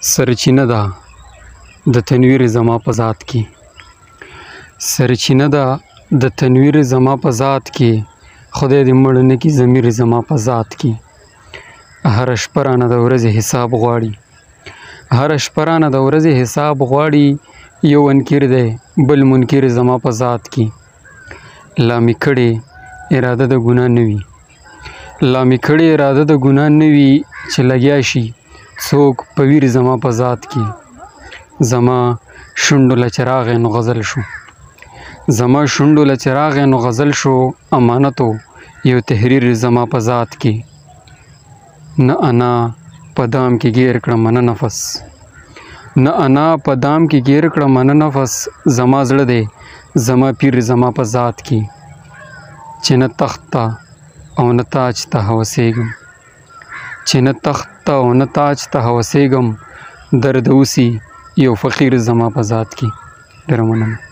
سرچینه ده د تنویر زما په ذات کې، سرچینه ده د تنویر زما په ذات کې، خدای دې مړ نه کړي ضمیر زما په ذات کې. هره شپه رانه د ورځې حساب غواړي، هره شپه رانه د ورځې حساب غواړي، یو انکیر دی بل منکر زما په ذات کې. لا مې کړې اراده د ګناه نه وي، لا مې کړې اراده د ګناه نه وي، چې لګیا شي څوک په ویر زما په ذات کې. زما شونډو له چې راغی نو غزل شو، زما شونډو له چې راغی نو غزل شو، امانت و یو تحریر زما په ذات کې. نه انا په دام کې ګیر کړم نه نفس، نه انا په دام کې ګیر کړم نه نفس، زما زړه دی زما پیر زما په ذات کې. چې نه تخت ته او نه تاج ته هوسېږم، چې نه تخت ته او نه تاج ته هوسېږم، درد اوسي یو فقیر زما په ذات کې. ډېره مننه.